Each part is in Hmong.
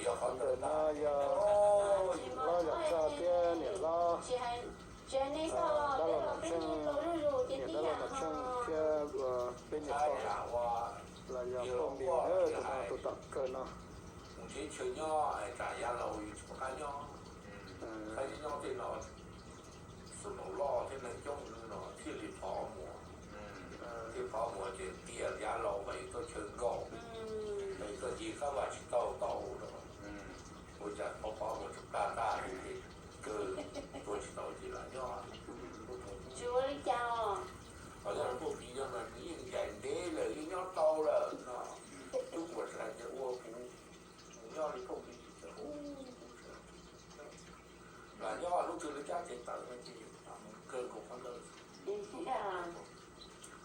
Yog ntawm no yog hlob Yam Tsaj thiab niam hlob dab laug Nom Tsheej, niam dab laug Nom Tsheej thiab peb niam pog los yog phooj ywg tus no tus tom kawg no. Xus Naus Loj thiab neeg coob no thiaj li phov muag, thiaj phov muag ces tias yav laus mas yus tuaj chaw nkaum, yus tuaj ci qab vaj tsis tau tau los, ua cas phov phov muag tsuj tag tag li, kawg tuaj tsis tau ces lam nyob. Ho yog phooj ywg no nws yeej ncaim ntev lawm yeej nyob tau lawm no, tub kuam sawv daws ces ua kuv, kuv nyob li phooj ywg, lam nyob lub twg lawv cab tes tawm no ces kawg nkaus qhov ntawd.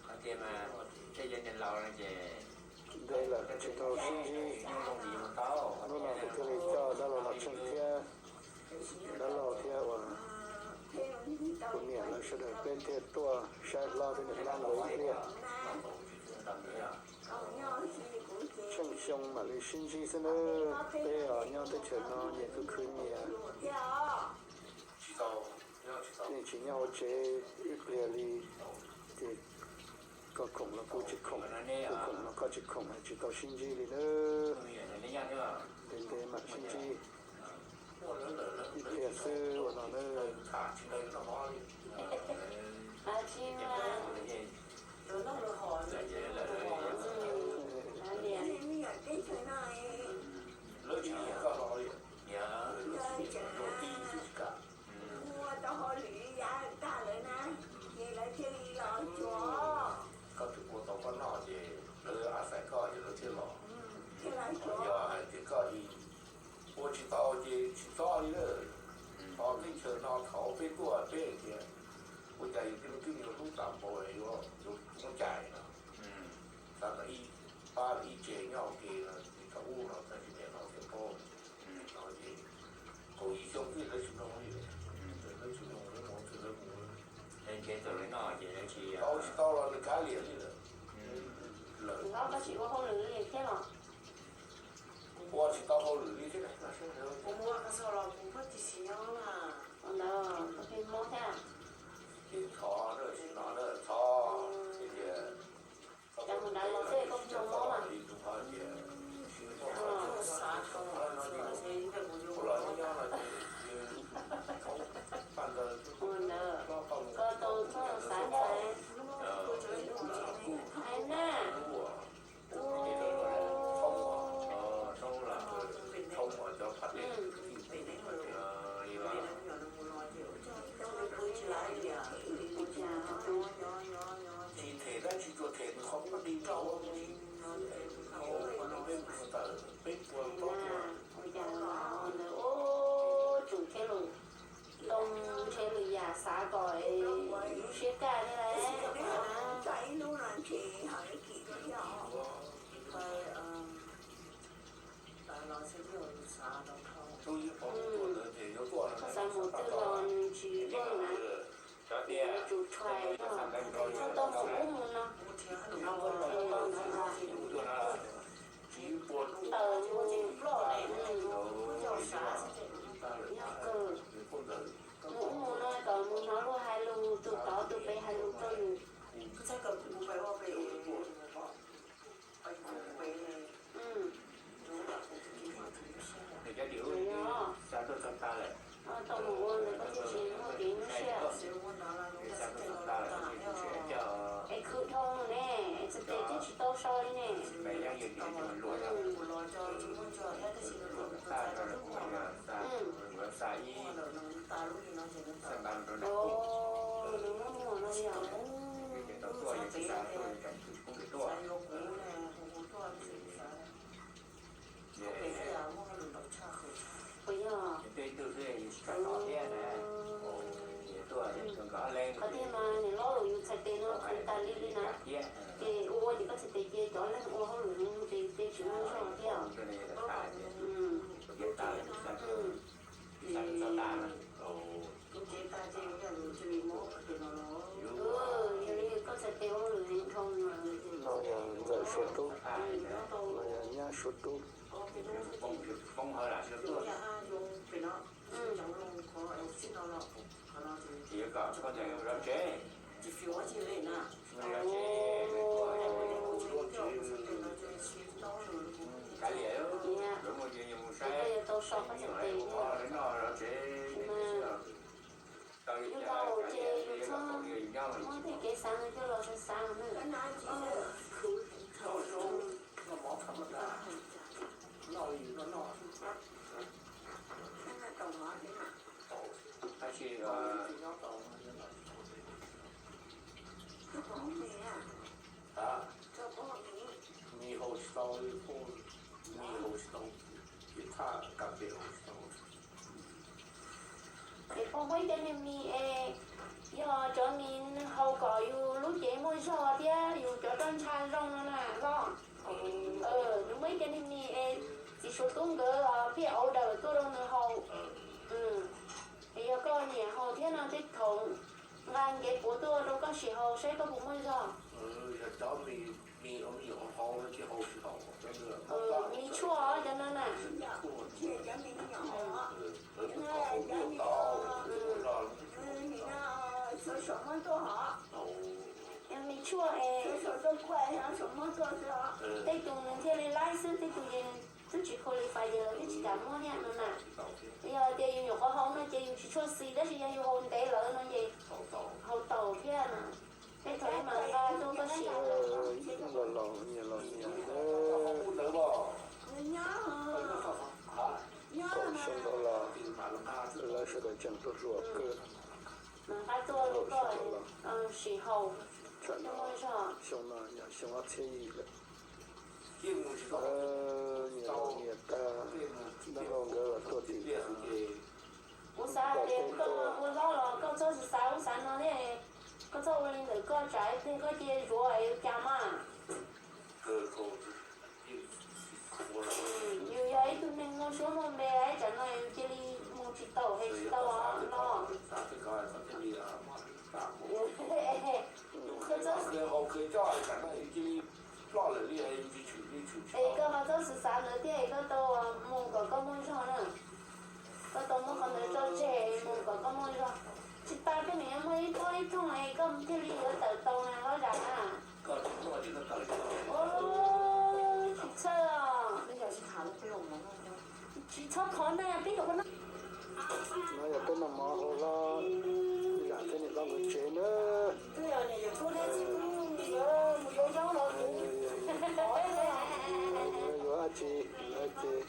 Qhov tias mas tej yog neeg laus no ces ntev lawm tsis tau sib ntsib. Hnub no kuv thiaj li coj dab laug Nom Tsheej thiab dab laug thiab uas kuv niam lawv sawv daws peb thiaj tuaj saib hlob thiab niam hlob nkawd ib pliag. Tsheej xyoo mam li sib ntsib xwb nawb. Peb os nyob teb chaws no nyias khwv khwv nyias. Yeej tsis nyob hauv tsev ib pliag li, ces koj khoom los kuv tsis khoom, kuv khoom los koj tsis khoom, tsis tau sib ntsib li nawb. Ntev ntev mam sib ntsib ib pliag xwb ua no nawb. Koj twb ua tau koj noj ces lawv a xais koj ces lawv thiaj los. Yog hais tias koj ua tsis tau ces tsis txhob li lawm. Thaum teb chaws no thaum peb tuaj peb hais tias ua cas yus tej me tub me nyuam hlub tas npaum yuav muab cais no. Xav kom ib pab ib tse nyob ua ke no, thaum ub no txawm tsis niam no thiab paub no ces kaum yim xyoo xwb lawv tsis mloog li, lawv tsis mloog, lawv mus twg lawv mus. Tau tsis tau los nws kav liam li lawm. Lawm. Koj tsis ua hauj lwm li thiab los? Ua tsis tau hauj lwm li thiab. Kuv mus ua ka xaus los kuv pheej tsis tsis nyob na. Ua ntawd koj pheej mob thiab. Ces thov na, tsis no na, thov tias Cas mus nrad los xwb koj tsis tau mob mas. Ua los nyob nyob no ces thoob paj ntawd, ua ntawd koj tau txog xav ntshai. Hais na. Thoob cov phaj dej. Tsis them dab tsi, tsuas them nws qhov muaj dej nrog ua mus. Qhov no peb mus tawm peb puas plaub puas. Ua cas ntawd ub, tsum thiab lus ntoo ntshe lwm yam xav kom siab kaj thiab lauj. Koj xav mus twg los nws tsis yeej na. Yuav tsum tshais no, tau mus ub mus no. Tau mus, yog kawg, mus ub mus no kom mus hnov luag hais lus, tus tod tus pem hais lus rau yus. Tau mus ua ntawd koj thiaj tsis muaj kev nyuaj siab. Es khwv dhau ne, es txhais tes twb tsis tau so li ne. Nws muaj muag no yog. Puas yog? Qhov tiag mas niam hlob, yus txhais tes no khwv tas li li na, ces ua ua ces koj txhais tes cia cov leeg ua hauj lwm no ces tsis muaj zog thiab. Yog li koj txhais tes ua hauj lwm heev dhau no. Suav tub. Ces koj yuav tau so koj txhais tes thiab. Yus laus ces yus txhob muab tej kev xav no coj los xav xav na. Mis haus tsis tau, mis haus tsis tau, ces thaj kas fes haus tsis tau. Es pog muaj ib co niag mis es yog cov mis haus kom yus lub cev muaj zog thiab yus cov roj ntsha zoo no na los. Nws muaj ib co niag mis es txiv Suav tub nkawd pheej auv daws tuaj rau nws haus. Es yog koj nyiam haus thiab no tej thaum nqa nkev puav tuaj rau koj sim haus saib koj puas muaj zog. Mis tshuaj cov no na. Mis tshuaj es tej tus nws thiaj li laib xwb, tej tus ces nws twb tsis qualify ces lawv twb tsis kam muab thiab no na. Yog tias yus nyuam qhuav haus no ces yus tsis tshua xis, tab sis yog yus haus ntev lawm no ces haus taus thiab no. Tej thaum ib mam nqa tuaj koj sim. Los los nyias los nyias, kaum xyoo ntau los lawv sawv daws tseem pluag hluas kawg. Mas nqa tuaj rau koj sim haus. Tsam no xyoo no yog xyoo ob txhiab yim lawm. Nyias los nyias tag, dab laug nkawd los tuaj tim. Kuv xav tias koj ua zaub los koj txhob xav xav ub xav no thiab. Koj txhob ua li ntawm koj tsam ib pliag koj cia zuav es ua cas mas. Yus yog ib tug neeg muaj suab muaj npe, tsam no yus cia li mus tsis taus es tsis tau no. Koj txhob, es koj ho txhob xav xav ntawd thiab es koj tau mus kom koj muaj zog na. Koj tau muab qhov ntawd tso tseg mus kom koj muaj zog. Tsis tas koj nim muaj ib thooj ib thooj es koj thiaj li yuav tawm tau na, lob zam na. Tsis txhawj os. Tsis txhob khov na, peb nyuam qhuav no. No yog peb noj mov hauv hlob zam thiab niam hlob nkawd tsev na. Yuav dab tsi, ces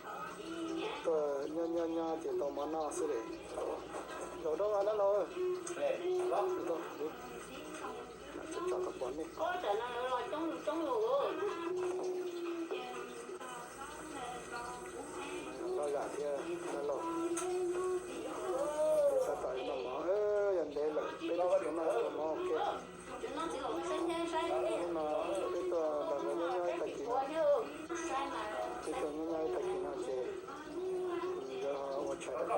tuaj nyob nyob nyob ces tau mov noj xwb li. Zaum no mas dab laug, tso qhov pom nej. Loj zam thiab dab laug, tab tom noj mov, yog ntev lawm peb twb tsis tau noj mov ua ke. No peb tuaj nrog nkawd nyob nyob ib tag kis no, peb tuaj nyob nyob ib tag kis no ces nkawd ho ua tshais rau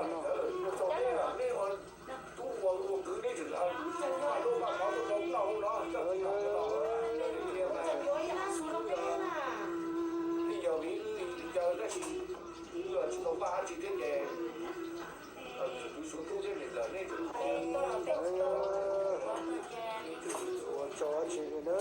peb noj. Ua tsaug dab tsi li na.